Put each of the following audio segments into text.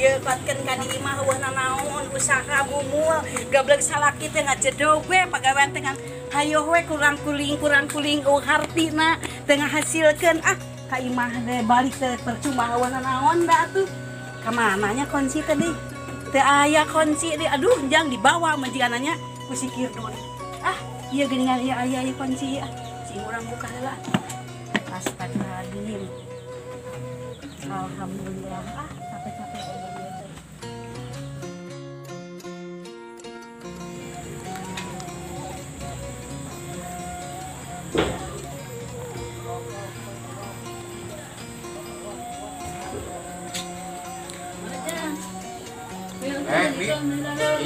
Ieu kuatkeun ka di imah eueuh nanaon usaha bumul gablek salaki teh ngajedog we pagawean teh ngan hayoh we kurang kuling eueuh hartina teu ngahasilkeun ah ka imah teh balik teh percuma eueuh nanaon da atuh. Ka mana nya kunci teh deui? Teu aya kunci deui. Aduh jang dibawa majikanna ku si Kirdun. Ah, ieu geuningan ieu aya ieu kunci ah. Cing urang buka heula. Astagfirullahaladzim. Alhamdulillah. Ah, capek-capek aja dia teh. Bi,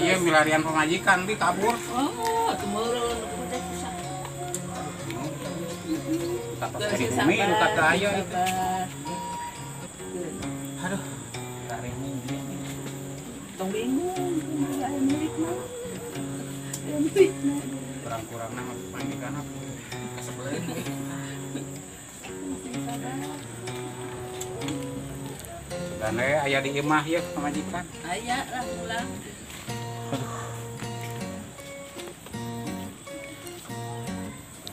iya milarian pemajikan bi kabur. Oh, tomorrow udah susah. Dari bumi luka ke ayo itu. Aduh, tarik dia nih. Tong bingung, aya milik mah. Aya milik mah. Kurang-kurang nama pemajikan aku. Kasebeleun bi. Dan aya di imah ya pemajikan. Aya lah pulang. Aduh.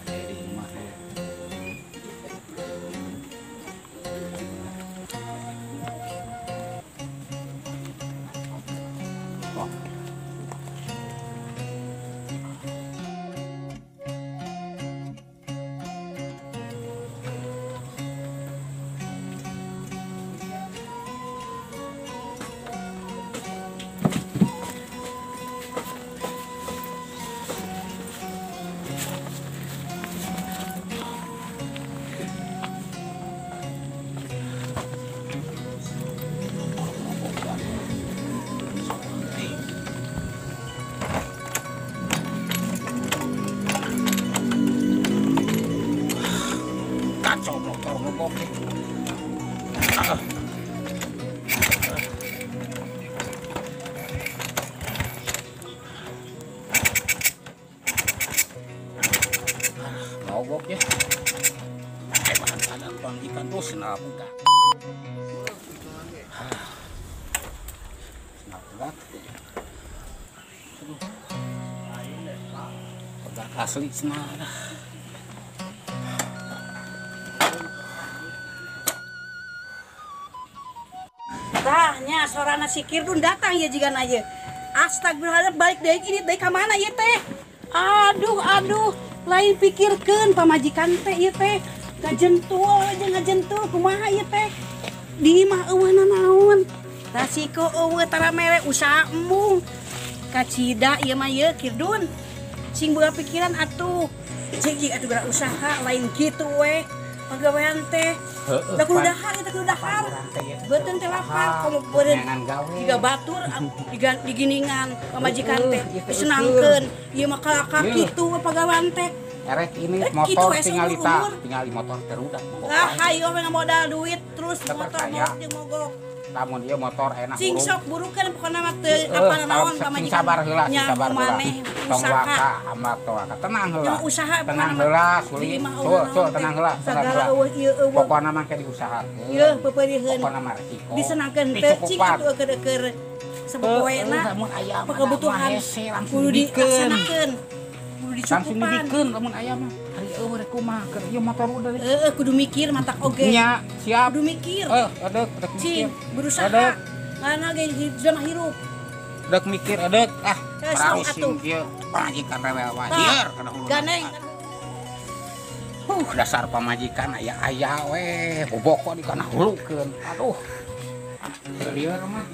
Aya di imah ya. Oh. Kacau motor mogok. Mogok ya. Bahan ada panggikan tuh senap buka. Senap banget. Pegat asli senap. Tah nya sorana si Kirdun datang ya jigana ieu. Astagfirullahaladzim balik deui ini deui ka mana ieu teh? Aduh aduh, lain pikirkeun pamajikan teh ieu teh. Ngajentul aja ngajentul kumaha ieu teh? Di imah eueuh nanaon? Rasiko eueuh tara mere usaha embung. Kacida ieu mah ieu Kirdun. Sing boga pikiran atuh. Cing cing atuh geura usaha lain kitu we. Pagawean teh. Da kudu dahar eta kudu dahar. Beuteung teh lapar komo beureun jiga batur diginingan pamajikan teh disenangkeun. Ieu mah kalakah kitu we pagawean teh. Erek ini motor tinggal ita, tinggal motor terudak mogok. Lah hayo we ngamodal duit terus motor jeung mogok. Lamun ieu motor enak buruk. Sing sok burukeun pokona mah teu apa naon pamajikan. Sabar heula, sabar heula. Tong waka amat tong waka tenang heula. Usaha tenang heula, sulit. Sul tenang heula, tenang heula. Pokona mah ke diusahakeun. Ieu peupeuriheun. Pokona mah resiko. Disenangkeun teu cing atuh keur-keur sapopoena kebutuhan kudu dilaksanakeun. Kudu dicukupan. Langsung dibikeun lamun aya mah. Ari eueuh rek kumaha keur ieu motor udah. Heeh, kudu mikir matak oge. Nya, siap. Kudu mikir. Adek rek mikir. Cing, berusaha. Ngana ge jelema hirup. Dek mikir adek ah. Parusing kieu pamajikan rewel wae. Lieur kana hulu. Ganeng. Dasar pamajikan aya-aya we, boboko di kana hulukeun. Aduh. Lieur mah.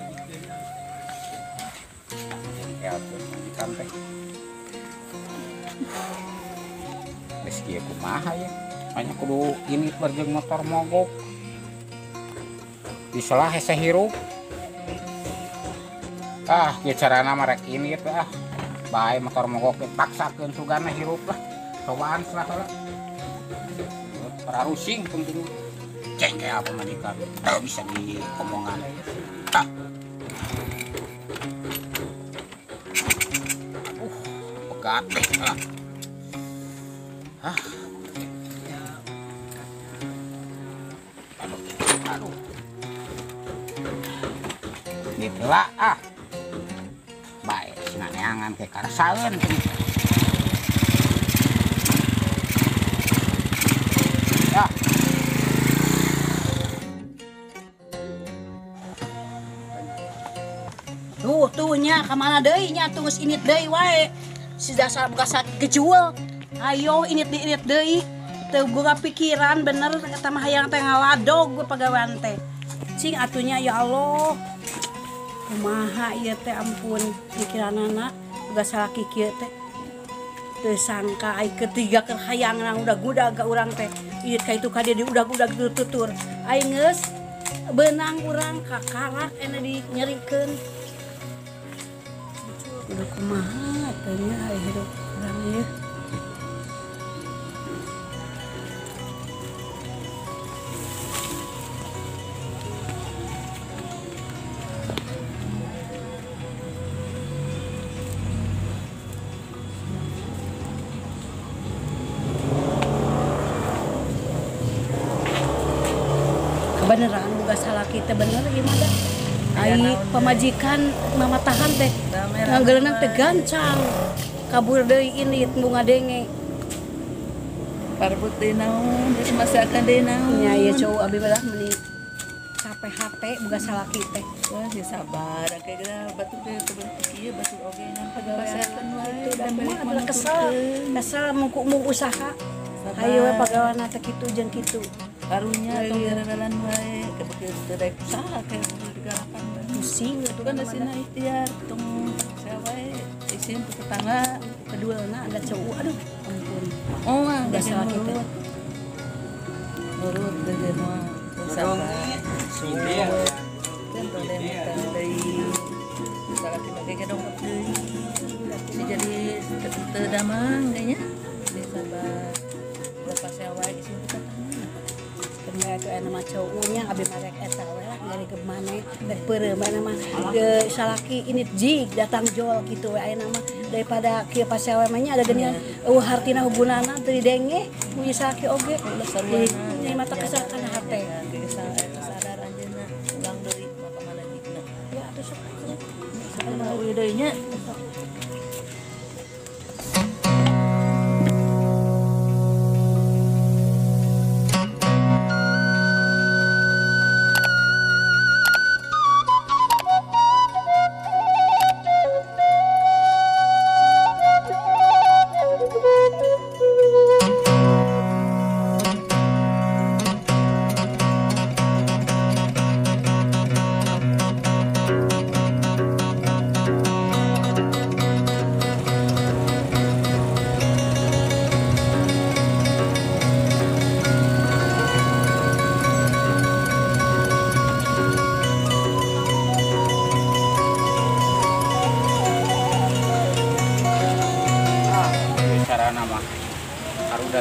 Jengkel pamajikan teh. Geus kieu kumaha ya? Banyak kudu ini berjeng motor mogok. Diselah hese hirup. Ah, kieu carana mah rek ini teh ah. Bae motor mogok dipaksakeun sugana hirup lah. Cobaan lah heula. Pararusing penting. Jengkel pamajikan. Teu bisa diomongan. Ah. Pegat ah. Ah. Aduh, aduh. Gitu lah ah. Bae sina neangan ke karasaeun. Ya. Tuh tuh nya ka mana deui nya tuh geus init deui wae. Si dasar buka sakit kejual. Ayo init deui. Teu boga pikiran bener eta mah hayang teh ngaladog gue pagawean teh. Cing atunya ya Allah. Kumaha ieu teh ampun pikiranana boga salaki kieu teh. Teu sangka ai ketiga keur hayangna udag-udag ka urang teh. Ieu ka itu ka dieu diudag-udag tutur. Ai geus beunang urang kakarak ena dinyerikeun. Udah kumaha teh nya ai hirup urang ieu. Beneran boga salaki teh bener ieu mah da. Ai pamajikan mamatahan teh nganggelenang teh gancang. Kabur deui indit bunga denge. Parbut deui naon, geus masakan deui naon. Nya ieu cowok abi mah meuni capek hate boga salaki teh. Wah, sih sabar engke geura batur teh teu kieu batur oge nang pagawean wae da mah kesel. Kesel mung usaha. Hayu we pagaweanna teh kitu jeung kitu. Karunya tong gerewelan wae kebeki teu daek usaha kayak digalakan pusing itu kan asina ikhtiar tong saya wae isin ke tetangga keduana ada cowok aduh ampun. Oh mah enggak salah kita nurut deui mah sabar kan tong deui deui salah kita ge dongkap deui si jadi teu damang kayaknya di sabar lepas saya wae isin ke tetangga. Keun atuh aya mah cowoknya abi marek eta we lah nyari ke maneh rek peureum aya mah ge salaki ini jig datang jol kitu we aya mah daripada kieu pasewe mah nya ada geuningan eueuh hartina hubunana teu didenge ku ieu salaki oge nya mata kesel kana hate sadar anjeunna ulang deui mah ka mana jigna ya atuh sok salah eueuh deui nya.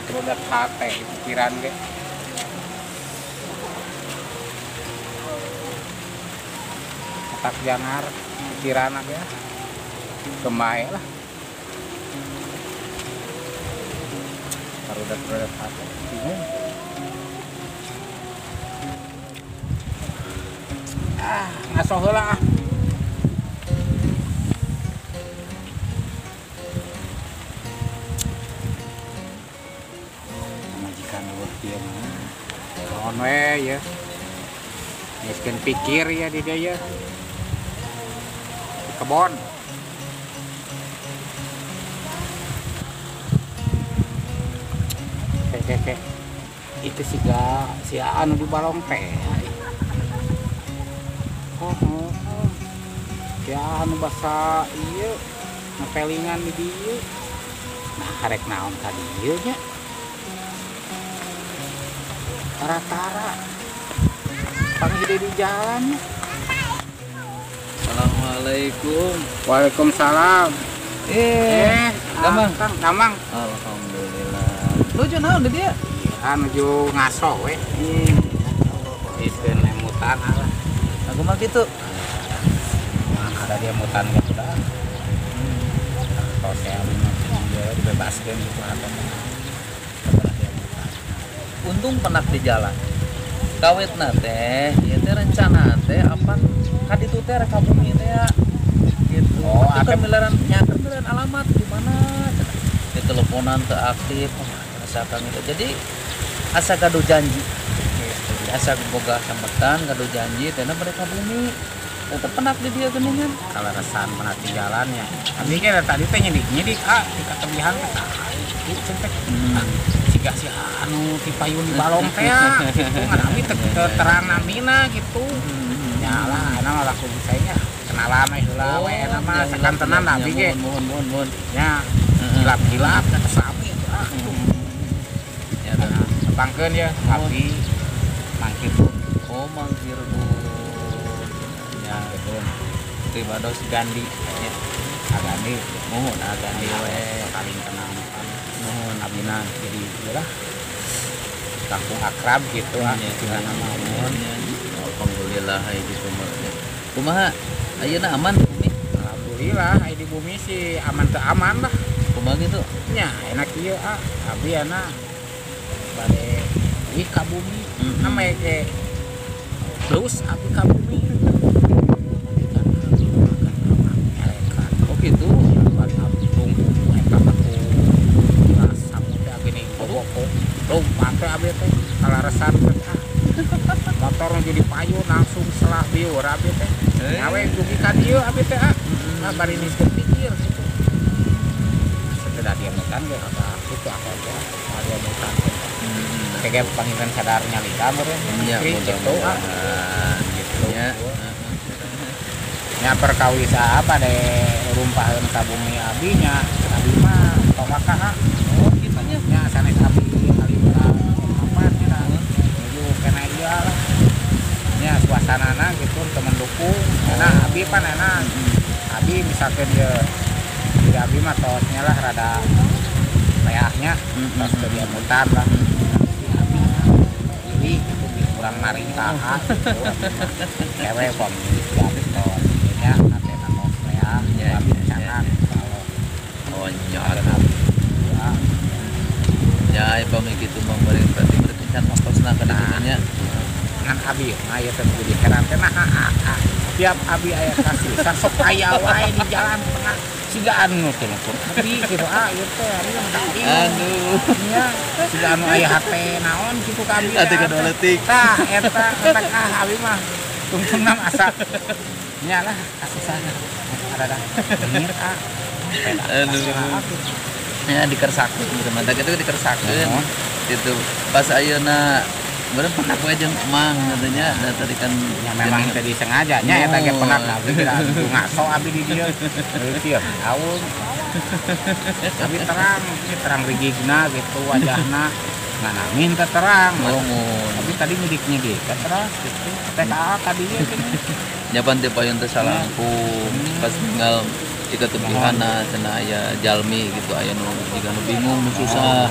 Udah hate pikiran ge. Otak jangar pikiran ya. Kemae lah. Udah hate bingung. Ah, ngaso heula ah. Naon we ya. Geuskeun pikir ya di dieu ya. Di kebon. Oke. Itu siga si anu di balong teh. Oh. Si anu basa ieu ngepelingan di dieu. Nah, harek naon ka dieu nya. Tara-tara panggil di jalan. Assalamualaikum. Waalaikumsalam. Damang. Damang. Alhamdulillah. Nuju naon di dia? Iya, nuju ngaso we. Iskeun emutan lah. Aku mah kitu. Nah, ada dia emutan gitu dah. Kalau saya dia dibebaskeun gitu atau untung penak di jalan. Kawitna teh, ieu teh rencana teh apan ka ditu teh rek ka bumi teh ya. Gitu. Oh, ada miliaran nya miliaran alamat di mana cenah. Di teleponan teu aktif, asa Kang itu. Jadi asa gaduh janji. Gitu. Jadi asa boga sambetan gaduh janji teh bade ka bumi. Tetep penak di dia geuningan. Kaleresan penak di jalan ya. Abi ge tadi teh nyidik-nyidik ah di katebihan teh itu teh. Siga si anu ti payun di balong teh gitu ngan abi teh terang namina gitu. Nyalah ana mah laku bisanya kenalan we heula we eta mah sakantenan abi ge. Mohon mohon. Nya hilap-hilap teh sami atuh ah gitu. Ya tepangkeun ya abi mangkir. Oh mangkir bu. Ya gitu. Pribados Gandhi ya. Agandi mohon agandi we paling kenal mohon abina jadi iyalah kampung akrab gitu ah ya, nama mohon. Alhamdulillah aya gitu mah. Kumaha ayeuna aman bumi? Alhamdulillah aya di bumi sih aman teu aman lah. Kumaha gitu? Nya enak ieu ah abi ana bade wih ka bumi. Namanya ge terus abi ka bumi. Oh gitu. Lompat teh abi teh kalaresan teh motor nu jadi payun langsung selah biur abi teh nyawe dugi ka dieu abi teh ah nah bari niskeun pikir gitu setelah dia mutan ge apa kitu apa teh dia mutan kayak panginten sadar nyalika meureun gitu ah gitu nya nya perkawis apa deh rumpaheun ka bumi abi nya abi mah tong ka oh kitu nya nya sanes abi kena iya lah nya suasanana gitu teu mendukung nah abi pan enak abi misalkan dia jadi abi mah tosnya lah rada leahnya tos teu diamutan lah si abi pilih gitu kurang maring ka gitu ewe pamilih si abi tos nya hatena tos leah abi cangan kalau oh nya nya pamilih kitu mah bari berarti can waktosna ka ditu nya. Ngan abi mah ieu teh jadi heran teh nah tiap abi aya kasusah sok aya wae di jalan tengah siga anu teh abi kitu ah ieu teh ari mah aduh nya siga anu aya hate naon kitu ka abi hate ka leutik tah eta eta ah abi mah tungtungna asa nya lah kasusahna ada bener ah aduh nya dikersakeun gitu mah kitu dikersakeun gitu pas ayeuna meureun penak we jeung emang katanya da tadi kan ya memang tadi sengaja nya eta ge penak abi ngaso abi di dieu leutik taun abi terang terang rigigna gitu wajahna nganamin teh terang tapi tadi nyidik-nyidik terang gitu teh ka dieu nya pan teh payun teh salangkung pas tinggal di ketebihana cenah aya jalmi gitu aya nu jiga nu bingung nu susah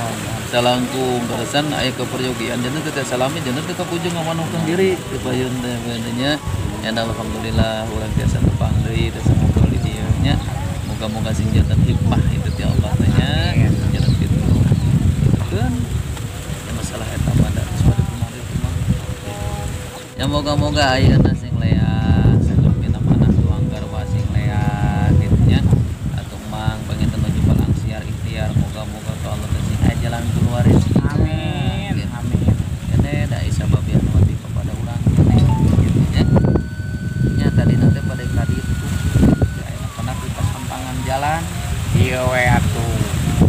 salangkung kaleresan aya keperyogian janten teh salami janten teh kapujung ngamanuhkeun diri teu payun teh nya alhamdulillah urang tiasa tepang deui tiasa ngobrol di dieu nya moga-moga sing janten hikmah itu ti Allah teh nya janten kitu kan ya masalah eta mah da suatu kumaha mah ya moga-moga ayeuna sing leas sagepina manah tuang garwa sing leas kitu nya atuh mang panginten nuju balangsiar ikhtiar moga-moga ka Allah teh sing aya jalan keluar rezeki. Amin. Amin. Kene da isababiah nu kepada urang kene kitu nya. Nya tadi nanti pada ka ditu aya pernah di pasampangan jalan ieu we atuh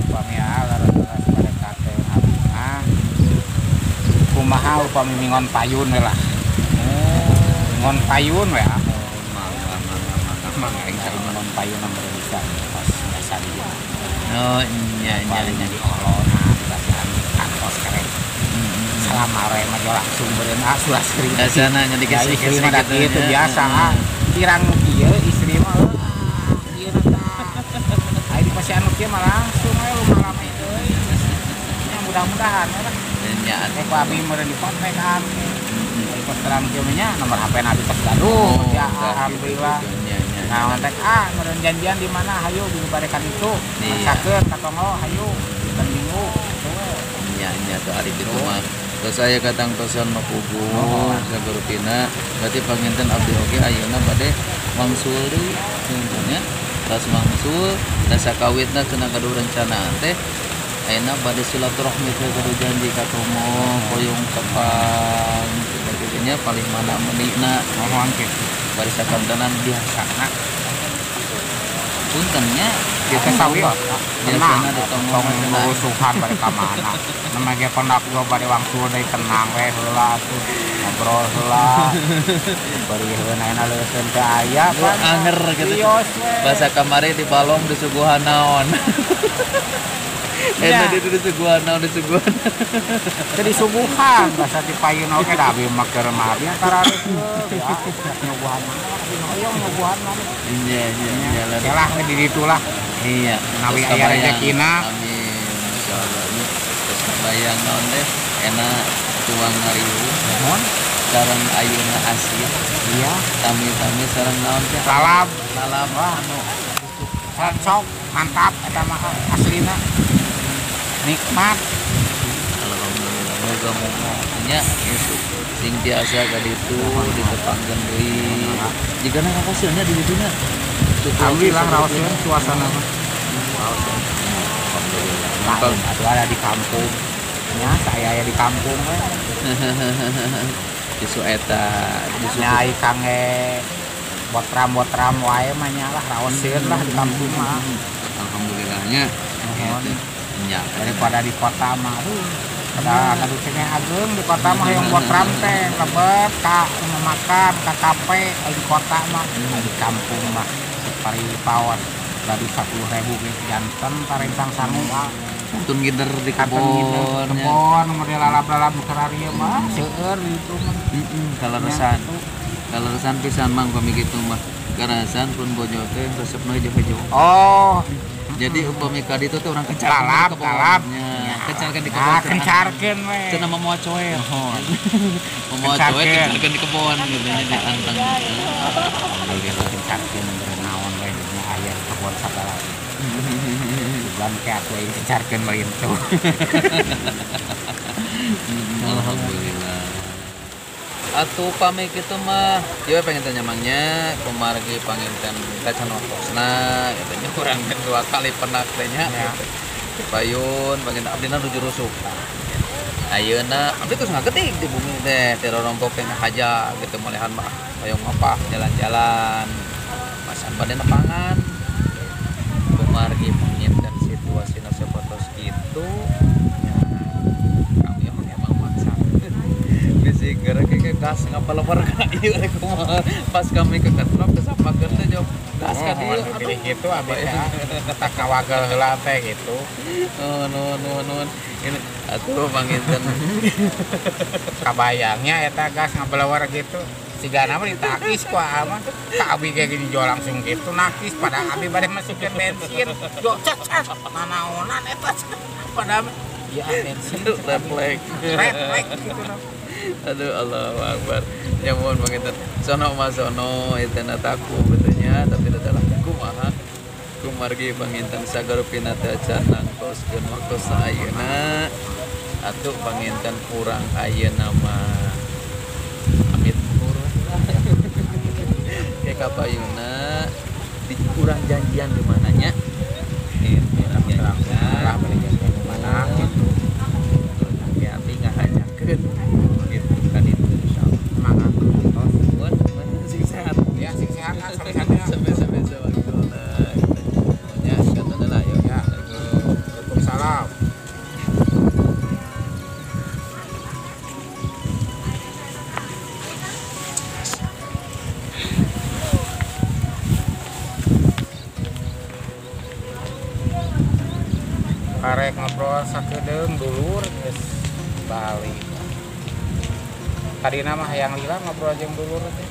upami leres pada kateun abi mah kumaha upami mingon payun we lah. Mingon payun we ah. Mangga aing mingon payun mah bisa pas biasa di dieu. Oh nya nya nya di olona dikasihan kantos kerek. Salamare mah langsung beureun ah sulah seri. Biasana nya dikasih mah kitu biasa ah. Kirang nu kieu istri mah ieu tah. Ai dipasihan anu kieu mah langsung we lumalama euy. Nya mudah-mudahan lah. Nya teh ku abi meureun dikontak kan. Ai pos terang kieu mah nya nomor HP na abi tos gaduh. Ya alhamdulillah. Nah, kontak ah meureun janjian di mana hayu di barekan itu. Maksakeun ka tonggo hayu dinten Minggu kitu we. Nya nya tuh ari kitu mah. Terus saya katang tosan mapugu sagarupina berarti panginten abdi oge ayeuna bade Wangsul deui nya tos wangsul da sakawitna cenah gaduh rencana teh ayeuna bade silaturahmi teh gaduh janji ka tomo hoyong tepang kitu nya paling mana menikna mohon kitu bari sakantenan biasana punten nya biasa sawios biasana di tomo rusuhan bari ka mana nama ge kondak gua bade wangsul deui tenang we heula atuh ngobrol heula bari heuna ayeuna leuseun teh aya pan anger kitu bahasa kamari di balong disuguhan naon. Eta di disuguhan naon disuguhan. Teu disuguhan bahasa di payun oge da abi mah keur mah abi tarareuseuh ya nyuguhan mah hoyong nyuguhan mah. Iya iya iya. Lah di ditu lah. Iya, menawi aya rezekina. Amin. Insyaallah. Terus kabayang naon teh enak tuang ngariung. Mohon sareng ayeuna asin. Iya, tami-tami sareng naon teh? Lalap, lalap anu cocok, mantap eta mah aslina. Nikmat. Alhamdulillah moga-moga nya gitu. Sing tiasa ka ditu ditepangkeun deui. Jigana raoseun nya di ditu nya. Alhamdulillah raoseun suasana mah. Raoseun. Alhamdulillah. Mantap atuh ada di kampung. Nya saya aya di kampung we. Justru eta, justru nya ai kange botram-botram wae mah nya lah raoseun lah di kampung mah. Alhamdulillahnya. Mohon nya daripada di kota mah aduh. Pada aduh cenah ageung di kota mah hayang botram teh lebet ka rumah makan, ka kafe, di kota mah, di kampung mah pari paon bari 10.000 ge janten parencang sangu ah. Kantun gider di kebon. Kebon model lalap-lalap nu kararieu mah seueur ditu mah. Heeh, kaleresan. Kaleresan pisan mang pami kitu mah. Kaleresan pun bojo teh resepna hejo-hejo. Oh. Jadi upami ka ditu teh urang kencarkeun lalap, lalap. Kencarkeun di kebon. Ah, kencarkeun we. Cenah mamoa coet. Mamoa coet kencarkeun di kebon gitu nya dianteng. Alhamdulillah kencarkeun naon we nya aya di kebon sagala. Bulan ke atuh aing kencarkeun melintu. Alhamdulillah. Atuh pami kitu mah ieu pengen tanya mangnya kumargi panginten kacan waktosna kitu nya urang teh dua kali penak teh nya. Payun panginten abdina nuju rusuk. Ayeuna abdi terus ngagetik di bumi teh teh rorompok teh ngahaja gitu malehan mah hoyong mapah jalan-jalan. Masan bade nepangan. Kumargi panginten situasina sapertos kitu nya kami emang maksa. Bisi gara kayak gas ngapalebar ka ieu rek kumaha pas kami ke ketrok kesampakeun teh jawab gas ka dieu aduh gitu abdi teh tak kawagel heula teh gitu. Oh nuhun nuhun nuhun ini atuh panginten kabayangnya eta gas ngabelewar gitu sigana mah ditakis ku mah ka abi ge gini jual langsung gitu nakis pada abi bade masukin bensin jo cet cet nanaonan eta pada ya bensin refleks refleks gitu. Aduh Allahu Akbar. Ya mohon panginten sono mah sono eta taku betulnya tapi adalah kumaha kumargi panginten sagarupina teh acan nangtoskeun waktosna ayeuna atuh panginten urang ayeuna mah amit mundur ke kapayuna di urang janjian di mananya itu janjian lah bade janjian di mana gitu ke abdi ngahajakeun gitu kan itu insyaallah semangat tos mun sing sehat ya sing sehat sampai sampai waktuna nya katanya lah ya. Waalaikumsalam. Karek ngobrol sakedeung dulur geus balik. Tadina mah hayang lila ngobrol jeung dulur teh.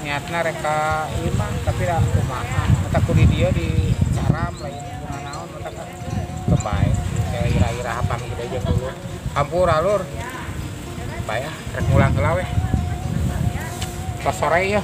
Niatna rek ka ieu mah tapi da kumaha. Eta ku di dieu di caram lain kumaha naon eta kan kebae. Kayak ira-ira panggih deui jeung dulur. Hampura lur. Bae ah rek mulang heula weh. Pas sore ya.